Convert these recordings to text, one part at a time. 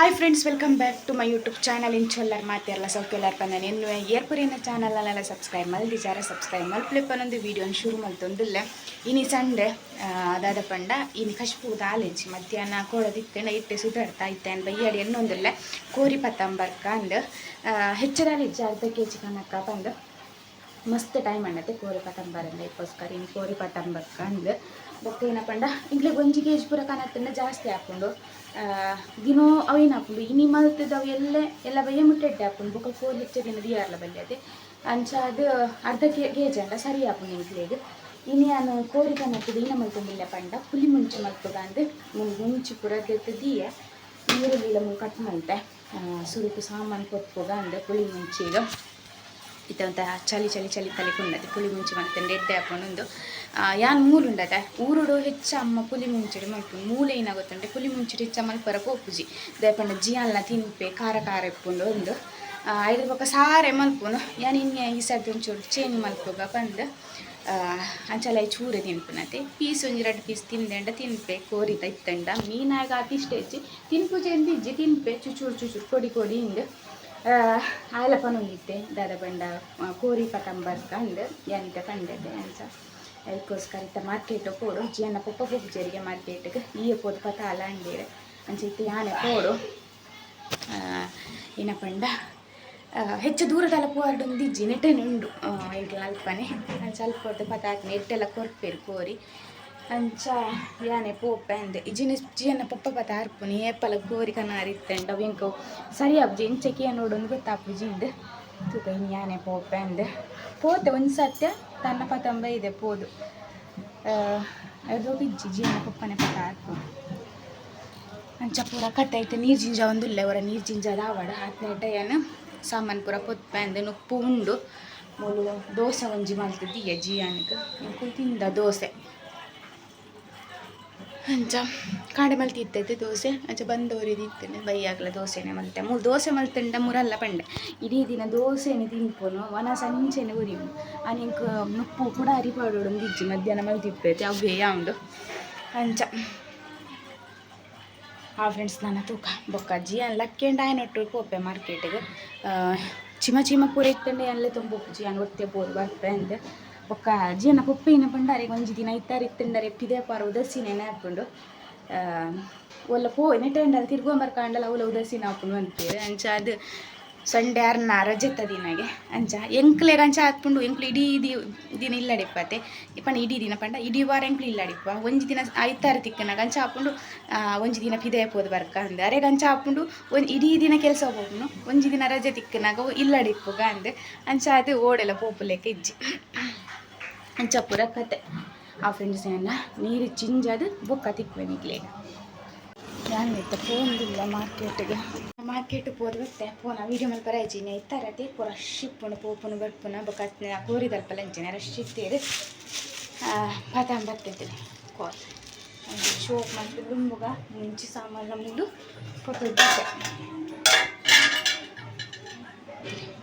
Hi friends, welcome back to my YouTube channel. ಇಂಚೊಲ್ಲರ್ ಮಾತೆರ್ಲ ಸೌಖ್ಯಲ್ಲಾರ್ ಪಂದನೆ ಎನ್ನು ಏರ್ಪುರಿನ channel ಅಲ್ಲ ಸಬ್ಸ್ಕ್ರೈಬ್ ಮಲ್ದಿಜಾರ ಸಬ್ಸ್ಕ್ರೈಬ್ ಮಲ್ಪ್ಲೆಪ್ಪನೊಂದು ವೀಡಿಯೋನ ಶುರು ಮಲ್ತೊಂದಿಲ್ಲ. ಇನಿ ಸಂಡೆ ದಾದ ಪಂಡ ಇನಿ ಕಶ್ಪು ದಾಲೆಜ್ ಮಧ್ಯಾಹ್ನ ಕೋಡದಿತ್ತೇನ ಇಟ್ಟೆ ಸುಧಾರ್ತಾ ಇತ್ತೆ ಬಯ್ಯಾಡಿ ಎನ್ನೊಂದಿಲ್ಲ ಕೋರಿ ಪತ್ತಂಬರ್ಕ ಅಂದ್ ಹೆಚ್ಚದಾಲಿಜ್ಜ ಅರ್ಧ ಕೆಜಿ ಕನಕ ಪಂದ್ ಮಸ್ತ್ ಟೈಮ್ ಅಣ್ಣತೆ ಕೋರಿ ಪತಂಬರಂದ. ಐಕ್ಕೋಸ್ಕರ ಇನಿ ಕೋರಿ ಪತಂಬರ್ಕ ಅಂದ್. ಬೊಕ್ಕ ಏನಪಂಡ ಇಂಕ್ಲೆಗ್ ಒಂಜಿ ಕೆಜಿ ಪೂರ ಕನತ್ತಂಡ ಜಾಸ್ತಿ ಆಪುಂಡು. ದಿನೋ ಅವೇನು ಆಪುಂಡು ಇನಿ ಮಲ್ತದ ಅವು ಎಲ್ಲೆ ಎಲ್ಲ ಬಯ್ಯ ಮುಟ್ಟ ಎಡ್ಡೆ ಆಪುಂಡು. ಬೊಕ್ಕ ಕೋರಿ ಹೆಚ್ಚ ದಿನ ದಿಯಾರ್ಲ ಬಲ್ಯತೆ. ಅಂಚ ಅದು ಅರ್ಧ ಕೆಜಿ ಅಂಡ ಸರಿ ಆಪುಂಡು ಇಂಕ್ಲೆಗ್. ಇನಿ ಯಾನ್ ಕೋರಿ ಕನತ್ತದ ಏನ ಮಲ್ತೊಂದುಲ್ಲೆ ಪಂಡ ಪುಲಿ ಮುಂಚಿ ಮಲ್ಪುಗ ಅಂದ್ ಮುಂಚಿ ಪೂರ ದೆತ್ತ್ ದೀಯೆ, ನೀರುಳ್ಳಿಲ ಮೂಲು ಕಟ್ ಮಲ್ತೆ. ಸುರುಕು ಸಾಮಾನು ಪೊತ್ಪುಗ ಅಂದ್ ಪುಳಿ ಮುಂಚಿಗ್. ಇತ್ತೆ ಒಂತೆ ಚಳಿ ಚಳಿ ಚಳಿ ತಲೆ ಕುಂಡತೆ ಪುಳಿ ಮುಂಚಿ ಮಲ್ತಂಡ ಎಡ್ಡೆ ಆಪುಂಡು. ಯಾನ್ ಮೂಲುಂಡತೆ ಊರುಡು ಹೆಚ್ಚ ಅಮ್ಮ ಪುಲಿ ಮುಂಚಿಡ್ ಮಲ್ಪುನು. ಮೂಲು ಏನ ಗೊತ್ತುಂಡೆ, ಪುಲಿ ಮುಂಚಿಡ್ ಹೆಚ್ಚ ಮಲ್ಪರ ಪೋಪುಜಿ. ದಾಯೆ ಪಂಡ ಜಿಯಾಲ್ನ ತಿನ್ಪೆ, ಖಾರ ಖಾರ ಇಪ್ಪುಂಡು ಉಂದು. ಐದು ಬೊಕ್ಕ ಸಾರೆ ಮಲ್ಪುನು. ಯಾನ್ ಇನ್ಯ ಈ ಸರ್ತಿ ಒಂಚೂರು ಚೇಂಜ್ ಮಲ್ಪುಗ ಪಂದ್ ಅಂಚಲ ಚೂರೆ ತಿನ್ಪುನತೆ. ಪೀಸ್ ಒಂಜಿ ರಡ್ಡ್ ಪೀಸ್ ತಿಂದೆಂಡ ತಿನ್ಪೆ ಕೋರಿದ ಇತ್ತಂಡ. ಮೀನಾಗ ಆತ್ ಇಷ್ಟ ಇಜ್ಜಿ, ತಿನ್ಪುಜಿ ಅಂದಿಜ್ಜಿ, ತಿನ್ಪೆ ಚುಚೂರು ಚುಚೂರು ಕೊಡಿ ಕೊಡಿ ಇಂದ್. ಆಯಲ ಪನೊಂದಿತ್ತೆ ದಾದ ಪಂಡ ಕೋರಿ ಪತಂಬರ್ಕ ಅಂದ್. ಯಾನಿತ್ತೆ ಪಂಡೆತೆ ಅಂಚ. ಐಕ್ಕೋಸ್ಕರ ಇತ್ತ ಮಾರ್ಕೆಟ್ ಪೋಡು. ಜಿಯನ್ನ ಪೊಪ್ಪ ಪೋಪುಜೆರಿಗೆ ಮಾರ್ಕೆಟ್ಗೆ, ಈಯೆ ಪೋದು ಪತಾಲ ಅಂಡೇರು. ಅಂಚ ಇತ್ತೆ ಯಾನೆ ಪೋಡು. ಏನ ಪಂಡ ಹೆಚ್ಚು ದೂರದಲ್ಲ ಪೋವರ್ಡೊಂದು ಇಜ್ಜಿ, ನೆಟ್ಟೆನೆ ಉಂಡು ಎಂಕ್ಲ ಅಲ್ಪನೆ. ಅಂಚ ಅಲ್ಪ ಪೋದು ಪತಾತ್ನೆ ಎಟ್ಟೆಲ್ಲ ಕೊರ್ಪೆರು ಕೋರಿ. ಅಂಚ ಯಾನೆ ಪೋಪೆ ಅಂದೆ. ಇಜಿನ ಜಿಯನ್ನ ಪೊಪ್ಪ ಪತ ಅರ್ಪುನಿ ಏಪಲ ಕೋರಿ ಕನಾರಿ ಇತ್ತೆಂಡ ಅವು ಎಂಕ್ ಸರಿ ಆಪುಜಿ, ಎಂಚ ಕೇನೋಡೊಂದು ಗೊತ್ತಾಪುಜಿ ಇಂದ್. ತೂಕ ಇನಿ ಯಾನೆ ಪೋಪೆ ಅಂದೆ. ಪೋತೆ ಒಂದು ಸತ್ಯ ತನ್ನ ಪತಂಬ ಇದೆ ಪೋದು ಅದು ಇಜ್ಜಿ, ಜಿಯನ್ನ ಪೊಪ್ಪನೆ ಪತ ಅರ್ಪುನಿ. ಅಂಚ ಪೂರ ಕತೆ ಐತೆ. ನೀರು ಜಿಂಜ ಒಂದುಲ್ಲೆ ಅವರ ನೀರು ಜಿಂಜದ ಆವಡ ಆತ್ನೇಟ ಯಾನ್ ಸಾಮಾನು ಪೂರ ಪೊತ್ಪೆ ಅಂದೆ. ನುಪ್ಪು ಉಂಡು. ಮೂಲು ದೋಸೆ ಒಂಜಿ ಮಲ್ತುದೀಯ ಜಿಯಾನಿಗ್, ಎಂಕುಲು ತಿಂದ ದೋಸೆ. ಅಂಚ ಕಾಂಡೆ ಮಲ್ತಿತ್ತೈತೆ ದೋಸೆ. ಅಂಚ ಬಂದವರಿದ್ದು ಇತ್ತೇನೆ ಬಯ್ಯಾಗ್ಲ ದೋಸೆನೆ ಮಲ್ತೆ. ಮೂಲು ದೋಸೆ ಮಲ್ತಂಡ ಮುರಲ್ಲ ಪಂಡೆ ಇಡೀ ದಿನ ದೋಸೆನೆ ತಿನ್ಪುನು, ವನಸ್ ಅಂಚೆನೆ ಒರಿಯುನು. ಆನಿಂಕ್ ನುಪ್ಪು ಕೂಡ ಅರಿ ಪಾಡೋಡೊಂದು ಇಜ್ಜಿ, ಮಧ್ಯಾಹ್ನ ಮಲ್ತಿಪ್ಪೈತೆ ಅವೇ ಉಂಡು ಅಂಚ. ಆ ಫ್ರೆಂಡ್ಸ್, ನಾನು ತೂಕ ಬೊಕ್ಕ ಜಿಯನ್ ಲಕ್ಕೆಂಡ ಆಯನೊಟ್ಟು ಪೋಪೆ ಮಾರ್ಕೆಟ್ಗೆ. ಚಿಮ ಚಿಮ ಪೂರ ಇತ್ತಂಡೆ ಅಲ್ಲೇ ತೊಂಬೋಪು ಜಿಯಾನ್ ಒತ್ತೆ ಪೋದು ಬರ್ಪೆ ಅಂದ್. ಬೊಕ್ಕ ಜಿಯನ್ನ ಪೊಪ್ಪೆ ಏನ ಪಂಡ ಅರೆಗ್ ಒಂಜಿ ದಿನ ಇತ್ತಾರ ಇತ್ತಂಡರೆ ಪಿದೆ ಪಾರ ಉದಾಸೀನ ಆಪುಂಡು. ಒಲ್ಲ ಪೋ ನೆಟೆಂಡಲ್ ತಿರ್ಗೊಂಬರ್ಕಾಂಡಲ ಅವಲ ಉದಾಸೀನ ಆಪುಂಡು ಅಂತೀರಿ. ಅಂಚ ಅದು ಸಂಡೆ ಅರ್ನ ರಜೆತ ದಿನಗೆ ಅಂಚ ಎಂಕ್ಲೆಗ್ ಅಂಚ ಆತ್ಪುಂಡು. ಎಂಕ್ಲು ಇಡೀ ದಿನ ಇಲ್ಲಡಿಪ್ಪತೆ ಪಂಡ, ಇಡೀ ದಿನ ಪಂಡ ಇಡೀ ವಾರ ಎಂಕ್ಲು ಇಲ್ಲಡಿಪ್ಪ. ಒಂಜಿ ದಿನ ಐತಾರ ತಿಕ್ಕನಾಗ ಅಂಚ ಆಪುಂಡು. ಒಂಜಿ ದಿನ ಪಿದಯ ಪೋದು ಬರ್ಕ ಅಂದ್. ಅರೆಗ್ ಅಂಚ ಆಪುಂಡು, ಒಂಜಿ ಇಡೀ ದಿನ ಕೆಲಸ ಹೋಗ್ನು, ಒಂಜಿ ದಿನ ರಜೆ ತಿಕ್ಕನಾಗ ಇಲ್ಲಡಿಪ್ಪುಗ ಅಂದ್. ಅಂಚ ಅದು ಓಡೆಲ್ಲ ಪೋಪುಲೆಕ್ಕ ಇಜ್ಜಿ. ಅಂಚ ಪೂರ ಕತೆ. ಆ ಫ್ರೆಂಡ್ಸ್, ಏನ ನೀರು ಚಿಂಜದು ಬೊಕ್ಕ ತಿಕ್ಕುವೆ ನಿಕ್ಲೆಗ್. ಯಾನ್ ಇತ್ತೆ ಪೋಂದಿಲ್ಲ ಮಾರ್ಕೆಟ್ಗೆ. ಮಾರ್ಕೆಟ್ ಪೋದು ಬತ್ತೆ, ಪೋನ ವೀಡಿಯೋ ಮಲ್ಪರ ಇಜ್ಜಿ. ಇತ್ತಾರತೆ ಪೂರ ರಶ್ ಇಪ್ಪುಂಡು, ಪೋಪುನು ಬರ್ಪುನ. ಬೊಕ್ಕ ಕೋರಿದಲ್ಪ ಅಂಚನೆ ರಶ್ ಇತ್ತೇರು. ಪತಾಂ ಬತ್ತಿದ್ದೀನಿ ಕೋರಿ ಶೋಪ್ ಮಲ್ತು ದುಂಬುಗ ಮುಂಚಿ ಸಾಮಾನು ಮೂಲು ಪೊತ್ತು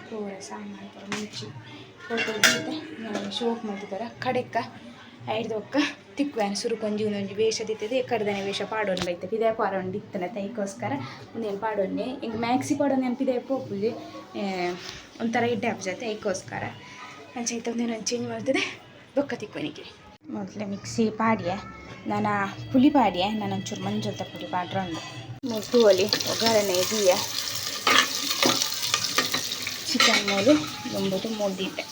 ಪೂರ ಸಾಮಾನು ಪೂರ ಮುಂಚಿ ಫೋಟೋ ದೀತೆ. ಶೋಕ್ ಮಲ್ತಿದ್ದಾರೆ ಕಡೆಕ್ಕ ಐಡ್ದ್ ಬೊಕ್ಕ ತಿಕ್ಕುವೆನ್. ಸುರುಕು ಒಂಜಿ ಒಂಜಿ ವೇಷ ದಿತ್ತದೆ ಕಡ್ದನೆ ವೇಷ ಪಾಡೊಂದು ಬೈತೆ. ಪಿದಾಯ ಪಾಡೊಂಡು ಇತ್ತನ ತೈಕೋಸ್ಕರ ಉಂದೇನು ಪಾಡೊನ್ನೆ. ಎಂಕ್ ಮ್ಯಾಕ್ಸಿ ಪಾಡೊಂದು ಏನು ಪಿದಾಯ ಪೋಪುಜಿ, ಒಂಥರ ಎಡ್ಡೆ ಆಪುಜತೆ ಐಕೋಸ್ಕರ. ಅಂಚ ಇತ್ತೆ ಒಂದೇನು ಚೇಂಜ್ ಮಲ್ತದೆ ಬೊಕ್ಕ ತಿಕ್ಕುವೆನಿಗೆ. ಮೊದಲೇ ಮಿಕ್ಸಿ ಪಾಡಿಯೆ, ನಾನು ಪುಲಿ ಪಾಡಿಯೆ. ನಾನು ಒಂಚೂರು ಮಂಜಲ್ದ ಪುಡಿ ಪಾಡ್ರೊಂಡು ತೂವೊಲಿ. ಒಗ್ಗರಣೆ ದೀಯೆ, ಚಿಕನ್ ಮೂಲು ದುಂಬುದು ಮೂಲು ದೀತೆ.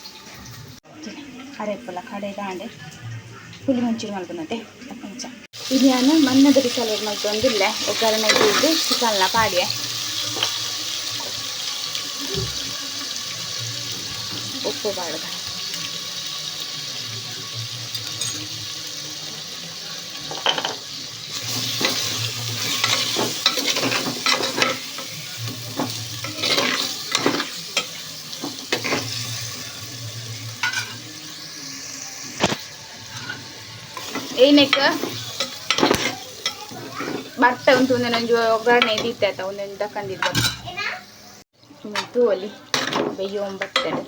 ಅರೆಪ್ಪಲ ಕಡೆಗಾಂಡೆ ಪುಲಿ ಮುಂಚಿನ ಮಲ್ಪುನತೆ ಅಂಚ. ಇದು ನಾನು ಮನ್ನದ ಬಿಸಾಲೆ ಮಲ್ತೊಂದಿಲ್ಲ. ಒಗ್ಗರಣೆ ದೀದು ಚಿಕನ್ನ ಪಾಡಿಯೆ, ಉಪ್ಪು ಪಾಡುದ. ಏನಕ್ಕೆ ಬರ್ತೆ ಉಂಟು. ಒಂದೊಂದು ಒಗ್ಗರಣೆ ಇದ್ದಿತ್ತೆ ಆತ ಒಂದೊಂದು ತಕ್ಕಂದಿದ್ದು ತೂವಲಿ ಬೆಯ್ಯೊಂಬತ್ತಡು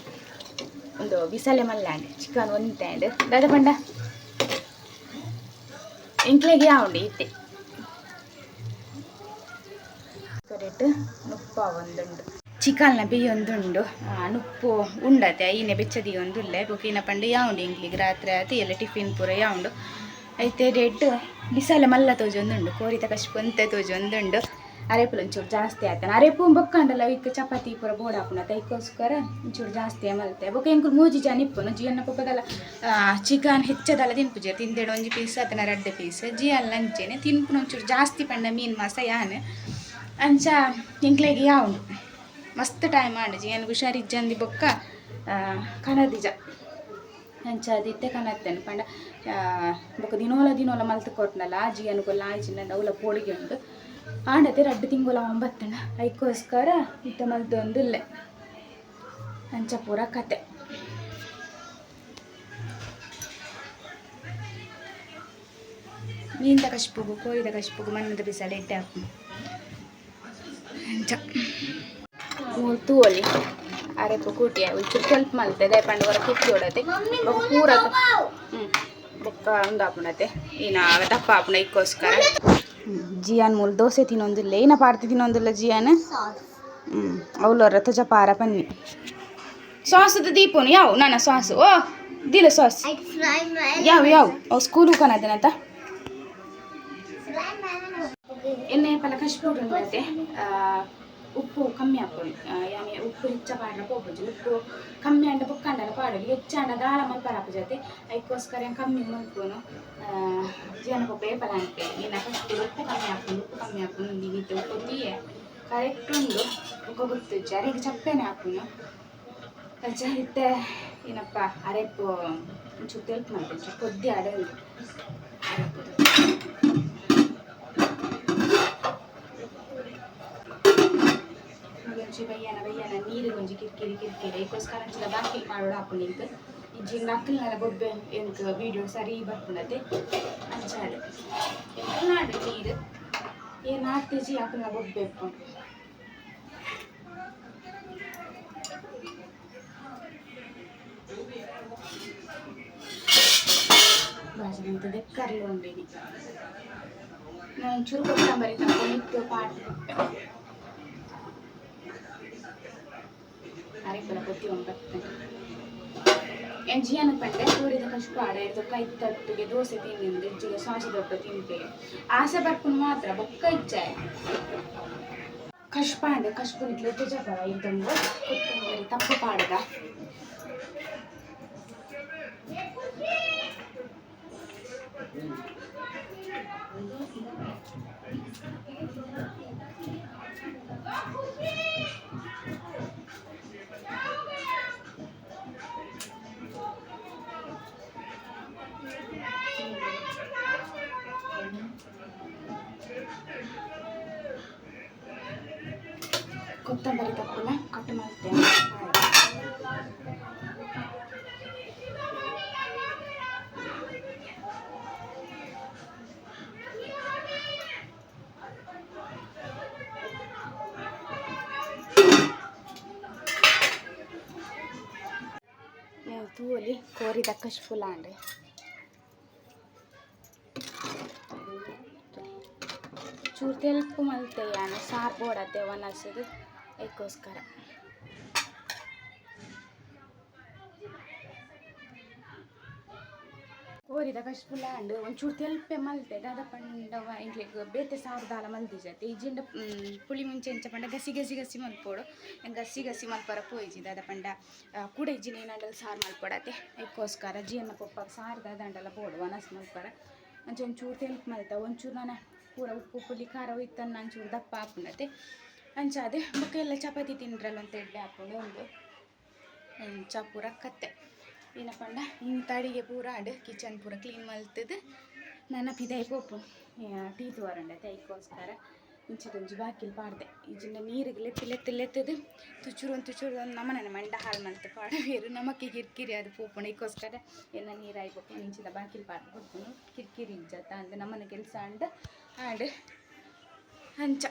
ಒಂದು ಬಿಸಲೆ ಮಲ್ಲಾಂಡ್ ಚಿಕನ್ ಒಂತೆ ದಾದ ಪಂಡ ಎಂಕ್ಲೆಗ್ ಯಾವುಂಡು ಇತ್ತೆ. ಎಡೆಟ್ ನುಪ್ಪ ಒಂದುಂಡು ಚಿಕನ್ನ ಬೇಯೊಂದುಂಡು ನುಪ್ಪು ಉಂಡತೆ ಐನೆ ಬೆಚ್ಚದಿ ಒಂದುಲ್ಲೆ ಬೊಕ ಪಂಡ ಯಾವುಂಡು ಎಂಕ್ಲಿಗ್ ರಾತ್ರಿ ಆತು ಎಲ್ಲ ಟಿಫಿನ್ ಪೂರ ಯಾವುಂಡು ಐತೆ ಡೆಡ್ ಬಿಸಾಲೆ ಮಲ್ಲ ತೋಜೊಂದುಂಡು ಕೋರಿದ ಕಶ್ಪು ಅಂತೆ ತೋಜೊಂದುಂಡು ಅರೆಪುಲ ಒಂಚೂರು ಜಾಸ್ತಿ ಆಯ್ತಾನ ಅರೆಪು ಬೊಕ್ಕಂಡಲ ಇಕ್ ಚಪಾತಿ ಪೂರ ಬೋಡಾಪುನ ಐಕೋಸ್ಕರ ಒಂಚೂರು ಜಾಸ್ತಿ ಮಲ್ತೆ ಬೊಕ ಎಂಕುಲು ಮೂಜಿ ಜನ ಇಪ್ಪುನು ಜಿಯನ್ನ ಪೊಪ್ಪದಲ ಚಿಕನ್ ಹೆಚ್ಚದಲ್ಲ ತಿನ್ಪುಜೆ ತಿಂದೇಡು ಒಂಜಿ ಪೀಸ್ ಆತನ ರಡ್ಡೆ ಪೀಸ್ ಜಿಯಲ್ಲ ಅಂಚೆನೆ ತಿನ್ಪುನ ಒಂಚೂರು ಜಾಸ್ತಿ ಪಂಡ ಮೀನು ಮಾಸ ಯಾನ್ ಅಂಚ ಎಂಕ್ಲೆಗ್ ಯಾವುಂಡು ಮಸ್ತ್ ಟೈಮ್ ಆಂಡ್ ಜಿಯನ್ ಹುಷಾರಿಜ್ಜಂದಿ ಬೊಕ್ಕ ಕನದಿಜ ಅಂಚ ಅದಿತ್ತೆ ಕನತ್ತೇನೆ ಪಂಡ ಬೊಕ ದಿನೋಲ ದಿನೋಲ ಮಲ್ತ್ ಕೊರ್ನಲ್ಲ ಜಿಯನ್ಗೊಲ್ಲ ಆಯ್ಜಿನ ಅವ್ಲ ಪೋಡಿಗೆ ಉಂಡು ಆಂಡತೆ ರಡ್ಡು ತಿಂಗೊಲ ಒಂಬತ್ತನ ಐಕೋಸ್ಕರ ಇತ್ತ ಮಲ್ತೊಂದುಲ್ಲೆ ಅಂಚ ಪೂರ ಕತೆ ಮೀನ್ದ ಕಶ್ಪುಗು ಕೋರಿದ ಕಶ್ಪುಗು ಮಣ್ಣದ ಬಿಸಾಲೆ ಎಡ್ಡೆ ಹಾಕು ಅಂಚ ಮೂಲು ತೂವೊಲಿ ಅರೆಪು ಕೂಟಿಯ ಒಂಚೂರು ತೆಲ್ಪು ಮಲ್ತೆ ದಾಯೆ ಪಂಡ ಒರ ಕುಕ್ಕಿ ಹೊಡತೆ ಬೊಕ ಪೂರ ಬೊಕ್ಕ ಉಂದಾಪುಂಡತೆ ಈನ ದಪ್ಪ ಆಪುಂಡು ಐಕ್ಕೋಸ್ಕರ ಜಿಯಾನ್ ಮೂಲು ದೋಸೆ ತಿನ್ನೊಂದಿಲ್ಲ ಏನ ಪಾಡ್ತಿ ತಿನ್ನೊಂದಿಲ್ಲ ಜಿಯಾನ್ ಅವ್ಲೊರ ತಜ ಪಾರ ಪನ್ನಿ ಸಾಸ್ ದೀಪುನು ಯಾವ ನಾನ ಸಾಸ್ ಓ ದಿಲ ಸಾಸ್ ಯಾವ ಯಾವ ಅವು ಸ್ಕೂಲು ಕನದನತ ಎಣ್ಣೆ ಪಲ ಕಶ್ಪುಡು ಮತ್ತೆ ಉಪ್ಪು ಕಮ್ಮಿ ಆಪುಂಡು ಯಾನೆ ಉಪ್ಪು ಹೆಚ್ಚ ಪಾಡ್ರ ಪೋಪುಜಿ ಉಪ್ಪು ಕಮ್ಮಿ ಅಂಡ ಬೊಕ್ಕಂಡಲ ಪಾಡೊಲಿ ಹೆಚ್ಚಾಂಡ ದಾಲ ಮಲ್ಪರ ಆಪುಜತೆ ಐಕ್ಕೋಸ್ಕರ ಯಾನ್ ಕಮ್ಮಿ ಮಲ್ಪುನು ಜಿಯನ ಪೊಪ್ಪ ಏಪಲ ಅನ್ಪೆ ನಿನ್ನ ಫಸ್ಟ್ ಉಪ್ಪು ಕಮ್ಮಿ ಆಪುಂಡು ಉಪ್ಪು ಕಮ್ಮಿ ಆಪುಂಡು ನಿತ್ತೆ ಉಪ್ಪು ತೀಯೆ ಕರೆಕ್ಟ್ ಉಂಡು ಬೊಕ್ಕ ಗೊತ್ತುಜ್ಜಿ ಅರೆಗ್ ಚಪ್ಪೆನೆ ಆಪುನು ಅಂಚ ಇತ್ತೆ ಏನಪ್ಪ ಅರೆಪು ಒಂಚೂರು ತೆಲ್ಪು ಮಲ್ಪೆ ಒಂಚೂರು ಪೊದ್ದಿ ಅಡೆ ಉಂಡು ಅರೆಪು ಒಂಜಿ ಬಯ್ಯನ ಬಯ್ಯನ ನೀರಿಗೆ ಒಂಜಿ ಕಿರಿಕಿರಿ ಕಿರಿಕಿರಿ ಐಕೋಸ್ಕರ ಅಂಚಿನ ಬಾಕಿಲ್ ಪಾಡೋಡು ಆಪುಂಡು ಎಂಕ್ ಇಜ್ಜಿಂಡ ಅಕ್ಕಲ್ನಲ ಬೊಬ್ಬೆ ಎಂಕ್ ವೀಡಿಯೋ ಸರಿ ಬರ್ಪುಂಡತೆ ಅಂಚಾಡ್ ನಾಡು ನೀರು ಏನು ಆತಿಜಿ ಅಕ್ಕಲ್ನ ಬೊಬ್ಬೆ ಇಪ್ಪುಂಡು ಬಾಜಿ ದೆಕ್ಕರ್ಲು ಉಂಡಿನಿ ನಾನು ಚೂರು ಕೊತ್ತಂಬರಿ ತನಕ ಮಿತ್ತು ಪಾಡ್ದು ಅರೆಪುಲ ಕೊತ್ತಿ ಒಂಬತ್ತು ಜಿಯನ ಪಂಡೆ ಕೋರಿದ ಕಶ್ಪ ಆಡ ಕೈ ತಟ್ಟಿಗೆ ದೋಸೆ ತಿಂದಿಂದು ಇಜ್ಜಿಗೆ ಸಾಸು ದೊಡ್ಡ ತಿಂಪೆ ಆಸೆ ಬರ್ಪುನು ಮಾತ್ರ ಬೊಕ್ಕ ಇಚ್ಛೆ ಕಶ್ಪಾಂಡೆ ಕಶ್ಪು ಇಟ್ಲೆ ತುಜಪರ ಇದ್ದಂಗು ಕೊತ್ತಂಬರಿ ತಪ್ಪು ಪಾಡ್ದ ಕೊತ್ತಂಬರಿ ತಪ್ಪುನ ಕಟ್ ಮಾಡ್ತೇನೆ ತೂವೊಲಿ ಕೋರಿದ ಕಶ್ಪುಲ ಅಂಡ್ ಚೂರು ತೆಲ್ಪು ಮಲ್ತೆ ಯಾನ್ ಸಾರು ಬೋಡತ್ತೆ ಒನಸ್‌ಗ್ ಐಕ್ಕೋಸ್ಕರ ಕೋರಿದ ಕಶ್ಪುಲ ಅಂಡ್ ಒಂಚೂರು ತೆಲ್ಪೆ ಮಲ್ತೆ ದಾದ ಪಂಡ ಎಂಕ್ಲೆಗ್ ಬೇತೆ ಸಾರು ದಾಲ ಮಲ್ದಿಜತೆ ಇಜ್ಜಿಂಡ ಪುಳಿ ಮುಂಚೆ ಎಂಚ ಪಂಡ ಗಸಿ ಗಸಿ ಗಸಿ ಮಲ್ಪೊಡು ಗಸಿ ಗಸಿ ಮಲ್ಪರ ಪೋಯಿಜಿ ದಾದ ಪಂಡ ಕೂಡ ಇಜ್ಜಿನ ಏನಾಂಡಲ ಸಾರು ಮಲ್ಪೊಡತೆ ಐಕ್ಕೋಸ್ಕರ ಜಿಯನ್ನ ಪೊಪ್ಪಗ್ ಸಾರು ದಾದಾಂಡಲ ಬೋಡು ಒನಸ್ ಮಲ್ಪರ ಅಂಚ ಒಂಚೂರು ತೆಲ್ಪು ಮಲ್ತ ಒಂಚೂರು ನಾನ ಪೂರ ಉಪ್ಪು ಪುಳಿ ಖಾರ ಇತ್ತನ್ನ ಒಂಚೂರು ದಪ್ಪ ಆಪುಂಡತೆ ಅಂಚ ಅದೇ ಬೊಕ್ಕ ಎಲ್ಲ ಚಪಾತಿ ತಿಂದ್ರಲ್ಲ ಅಂತ ಎಡ್ಡೆ ಆಪುಂಡು ಉಂದು ಅಂಚ ಪೂರ ಕತ್ತೆ ಏನ ಪಂಡ ಇಂತ ಅಡಿಗೆ ಪೂರ ಆಂಡ್ ಕಿಚನ್ ಪೂರ ಕ್ಲೀನ್ ಮಲ್ತದು ನನ ಪಿದಾಯಿ ಪೋಪು ಟೀ ತೂವರಂಡತೆ ಐಕ್ಕೋಸ್ಕರ ಇಂಚಿದೊಂಜಿ ಬಾಕಿಲ್ ಪಾಡ್ದೆ ಇಜ್ಜಿಂಡ ನೀರಿಗೆ ಲೆತ್ತು ಲೆತ್ತು ಲೆತ್ತದು ತುಚೂರು ಒಂದು ತುಚೂರು ಒಂದು ನಮನನೆ ಮಂಡ ಹಾಳು ಮಲ್ತ್ ಪಾಡುವೆರ್ ನಮಕ್ಕೆ ಕಿರಿಕಿರಿ ಅದು ಪೋಪುಂಡು ಐಕ್ಕೋಸ್ಕರ ಎನ್ನ ನೀರು ಆಯ್ಪೊಕು ಇಂಚಿದ ಬಾಕಿಲ್ ಪಾಡ್ದ್ ಕೊಡ್ಪುನು ಕಿರಿಕಿರಿ ಇಜ್ಜತ್ತ ಅಂದ್ ನಮನ ಕೆಲಸ ಅಂಡ್ ಆಂಡ್ ಅಂಚ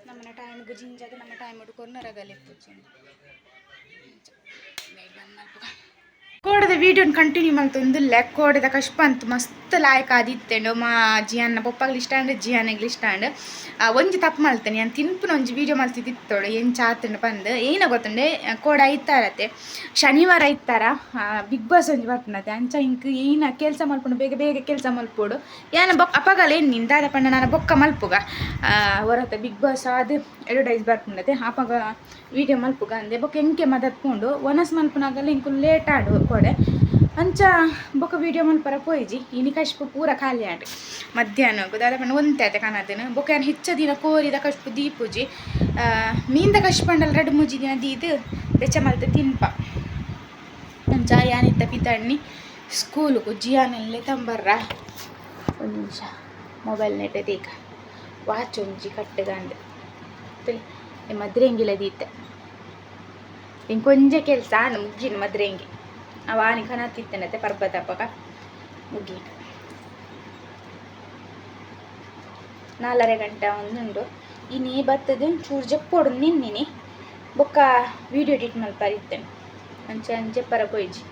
ನಮ್ಮನ ಟೈಮ್ಗೆ ಜಿಂಜಾದ್ ನಮ್ಮ ಟೈಮ್ ಕೊರ್ನರಗಲ್ ಇಪ್ಪುಜಿ. ಕೋಡದ ವೀಡಿಯೋನ ಕಂಟಿನ್ಯೂ ಮಲ್ತೊಂದುಲ್ಲೆ. ಕೋಡೆದ ಕಶ್ಪಂತ್ ಮಸ್ತ್ ಲಾಯ್ಕ್ ಆದಿತ್ತೆಂಡು. ಮಾ ಜಿಯಾನ್ನ ಪೊಪ್ಪಗ್ಲ ಇಷ್ಟ ಆಂಡ್, ಜಿಯಾನಗ್ಲ ಇಷ್ಟ ಆಂಡ್. ಒಂಜಿ ತಪ್ಪು ಮಲ್ತೇನೆ ಯಾನ್, ತಿನ್ಪುನ ಒಂಜಿ ವೀಡಿಯೋ ಮಲ್ತಿದ್ದಿತ್ತೋಡು, ಎಂಚ ಆತುಂಡು ಪಂದ್. ಏನ ಗೊತ್ತುಂಡೆ, ಕೋಡ ಐತಾರತೆ, ಶನಿವಾರ ಐತಾರ ಬಿಗ್ ಬಾಸ್ ಒಂಜಿ ಬರ್ಪುಂಡತೆ. ಅಂಚ ಇಂಕ್ ಏನ ಕೆಲಸ ಮಲ್ಪುಂಡು, ಬೇಗ ಬೇಗ ಕೆಲಸ ಮಲ್ಪೋಡು. ಯಾನ ಬೊಕ್ಕ ಅಪಗಲ ಏನ್ ದಾದ ಪಂಡ ನಾನು ಬೊಕ್ಕ ಮಲ್ಪುಗ, ಹೊರತ ಬಿಗ್ ಬಾಸ್ ಆದ್ ಅಡ್ವರ್ಟೈಸ್ ಬರ್ಪುಂಡತೆ, ಅಪಗ ವೀಡಿಯೋ ಮಲ್ಪುಗ ಅಂದೆ. ಬೊಕ್ಕ ಎಂಕೆ ಮದತ್ಕೊಂಡು ಒನಸ್ ಮಲ್ಪುನಾಗಲ ಇಂಕು ಲೇಟ್ ಆಡು ಕೋಡೆ. ಅಂಚ ಬೊಕ್ಕ ವೀಡಿಯೋ ಮಲ್ಪರ ಪೋಯಿಜಿ. ಇನಿ ಕಶ್ಪು ಪೂರ ಖಾಲಿ ಆಂಡ್ ಮಧ್ಯಾಹ್ನ. ದಾದ ಪಂಡ ಒಂತೆ ಆತೆ ಕನದನು. ಬೊಕ್ಕ ಯಾನ್ ಹೆಚ್ಚ ದಿನ ಕೋರಿದ ಕಶ್ಪು ದೀಪುಜಿ. ಮೀನ್ದ ಕಶ್ಪಂಡಲ 2-3 ದಿನ ದೀದ್ ಬೆಚ್ಚ ಮಲ್ತ್ ತಿನ್ಪ. ಅಂಚ ಯಾನಿತ್ತ ಪಿತಣ್ಣಿ ಸ್ಕೂಲುಗು ಜಿಯಾನಲ್ಲೇ ತಂಬರ್ರ. ಒಂದು ನಿಮಿಷ, ಮೊಬೈಲ್ ನೆಟ್ ದೀಕ. ವಾಚ್ ಒಂಜಿ ಕಟ್ಟುಗಂದು ಮದ್ರೆಂಗಿಲ ದೀತೆ. ಇಂಕೊಂಜ ಕೆಲಸ ಆಂಡ್, ಮುಗ್ಗಿನ ಮದ್ರೆಂಗಿ. ಅವ ಆನಿ ಕನತಿತ್ತನತೆ ಪರ್ಬದಪಗ ಮುಗಿ. 4.5 ಗಂಟೆ ಒಂದುಂಡು. ಇನಿ ಬತ್ತದ ಚೂರು ಜಪ್ಪೋಡು ನಿನ್ನಿನಿ. ಬೊಕ್ಕ ವೀಡಿಯೋ ಎಡಿಟ್ ಮಲ್ಪರಿತ್ತೇನೆ. ಅಂಚ ಜಪ್ಪರ ಪೋಯಿಜಿ.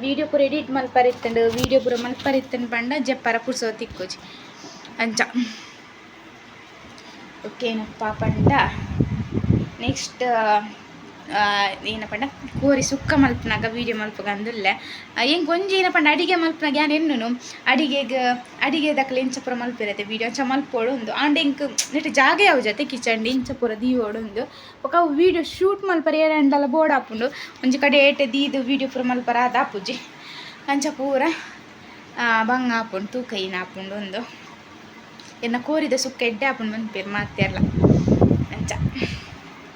ವೀಡಿಯೋ ಪೂರ ಎಡಿಟ್ ಮಲ್ಪರಿತ್ತಂಡು, ವೀಡಿಯೋ ಪೂರ ಮಲ್ಪರಿತ್ತಂಡು ಪಂಡ ಜಪ್ಪರ ಪುರ್ಸೋ ತಿಕ್ಕುಜಿ. ಅಂಚ ಓಕೆನಪ್ಪ ಪಂಡ ನೆಕ್ಸ್ಟ್ ಏನ ಪಂಡ ಕೋರಿ ಸುಕ್ಕ ಮಲ್ಪುನಾಗ ವೀಡಿಯೋ ಮಲ್ಪುಗ ಅಂದುಲ್ಲೆ. ಎಂಕ್ ಒಂಜಿ ಏನ ಪಂಡ ಅಡಿಗೆ ಮಲ್ಪುನಾಗ ಯಾನ್ ಎನ್ನುನು ಅಡಿಗೆಗ್ ಅಡಿಗೆ ದಕಲ್ ಎಂಚ ಪೂರ ಮಲ್ಪಿರತ್ತೆ ವೀಡಿಯೋ ಅಂಚ ಮಲ್ಪೊಡು ಉಂದು. ಆಂಡ ಎಂಕ್ ನೆಟ್ ಜಾಗ ಯಾವ ಜೊತೆ ಕಿಚನ್ ಇಂಚ ಪೂರ ದೀವೊಡು ಉಂದು. ಬೊಕ ಅವು ವೀಡಿಯೋ ಶೂಟ್ ಮಲ್ಪರೆ ಏರಾಂಡಲ ಬೋಡಾಪುಂಡು. ಒಂಜಿ ಕಡೆ ಏಟೆ ದೀದ್ ವೀಡಿಯೋ ಪೂರ ಮಲ್ಪರ ಆದಾಪುಜಿ. ಅಂಚ ಪೂರ ಬಂಗ ಆಪುಂಡು, ತೂಕ ಏನ್ ಆಪುಂಡು ಉಂದು. ಎನ್ನ ಕೋರಿದ ಸುಕ್ಕ ಎಡ್ಡೆ ಆಪುಂಡು ಪನ್ಪೆರ್ ಮಾತೆರ್ಲ. ಅಂಚ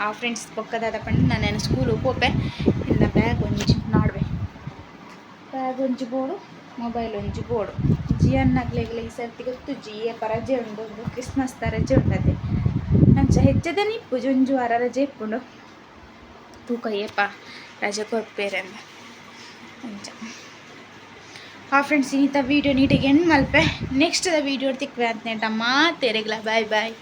ಆ ಫ್ರೆಂಡ್ಸ್, ಬೊಕ್ಕ ದಾದ ಪಂಡ ನಾನು ಸ್ಕೂಲು ಪೋಪೆ. ಇನ್ನ ಬ್ಯಾಗ್ ಒಂಜಿ ನಾಡ್ವೆ. ಬ್ಯಾಗ್ ಒಂಜಿ ಬೋಡು, ಮೊಬೈಲ್ ಒಂಜಿ ಬೋಡು. ಜಿಯನ್ನಗ್ಲೆಗ್ಲ ಈ ಸರ್ತಿ ಗೊತ್ತುಜ್ಜಿ ಏಪ ರಜೆ ಉಂಡು. ಒಂದು ಕ್ರಿಸ್ಮಸ್ ದ ರಜೆ ಉಂಡತೆ. ಅಂಚ ಹೆಚ್ಚದನ ಇಪ್ಪುಜಿ, ಒಂಜಿ ವಾರ ರಜೆ ಇಪ್ಪುಂಡು. ತೂಕ ಏಪ ರಜೆ ಕೊರ್ಪೇರಂದ. ಅಂಚ ಆ ಫ್ರೆಂಡ್ಸ್, ಇನ್ನಿತ ವೀಡಿಯೋ ನೀಟಾಗಿ and Malpe. Next the video ತಿಕ್ವೆ ಅಂತ ಮಾತೆರೆಗ್ಲ ಬಾಯ್ ಬಾಯ್.